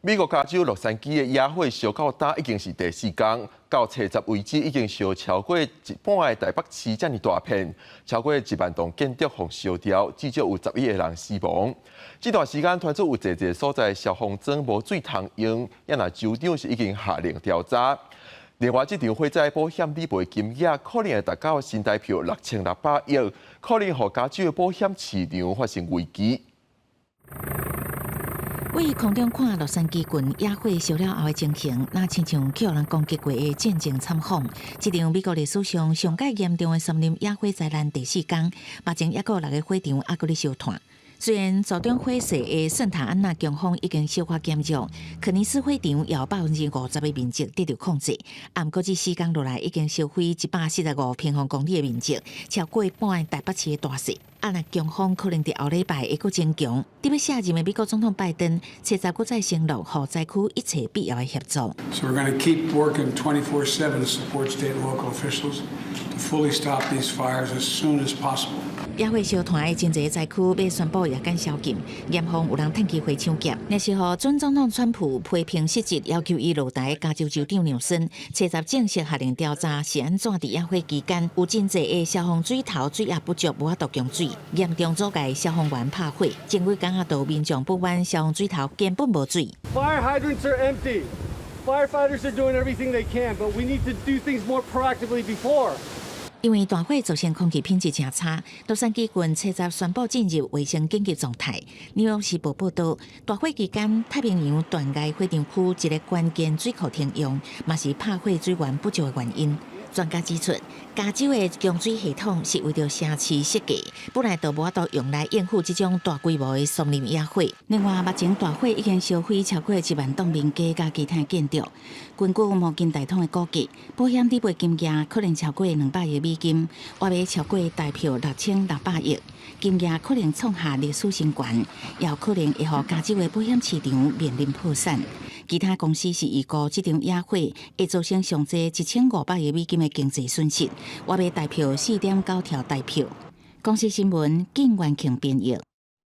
美國加州洛杉磯的野火燒到今已經是第四工，到初十為止已經燒超過一半的台北市遮爾大片，超過1萬棟建築予燒掉，至少有11個人死亡。這段時間，傳出有濟濟所在消防樁無水通用，也若州長是已經下令調查。另外，這場火災保險理賠金額可能會達到新台票6600億，可能予加州的保險市場發生危機。對空中看洛杉磯郡野火燒了後的情形，若親像予人攻擊過的戰爭慘況。這場美國歷史上上蓋嚴重的森林野火災難第四工，目前猶閣有六个火場猶閣咧燒炭。雖然助長火勢的聖塔安娜強風已經小可減弱，柯尼斯火場有50%的面積得著控制，毋過這四工落來已經燒毀145平方公里的面積，超過一半的台北市的大細。啊，若強風可能佇後禮拜會閣增強。佇欲卸任的美國總統拜登，初十閣再承諾，予災區一切必要的協助。 So we're going to keep working 24/7 to support state and local officials to fully stop these fires as soon as possible. 野火燒炭的真濟災區欲宣布夜間宵禁，嚴防有人趁機會搶劫。若是予準總統川普批評失職，要求伊落台加州州長紐森，初十正式下令調查是按怎佇野火期間有真濟的消防水頭水壓不足，無法度供水，嚴重阻礙消防員拍火。前幾工仔就有民眾不滿消防水頭根本無水。 Fire hydrants are empty. Firefighters are doing everything they can, but we need to do things more proactively before. 因為大火造成空氣品質誠差，洛杉磯郡初十宣布進入衛生緊急狀態。紐約時報報導，大火期間太平洋斷崖火場區一个關鍵水庫停用，嘛是拍火水源不足的原因。專家指出，加州的供水系統是為著城市設計，本來就無法度用來應付這種大規模的森林野火。另外，目前大火已經燒毀超過1萬棟民家佮其他建築。根據摩根大通的估計，保險理賠金額可能超過200億美金，約欲超過台票6600億，金額可能創下歷史新高，也有可能會予加州的保險市場面臨破產。其他公司是預估這場野火會造成上濟1500億美金的經濟損失，約欲台票4.9兆台票。公視新聞，靳元慶編譯。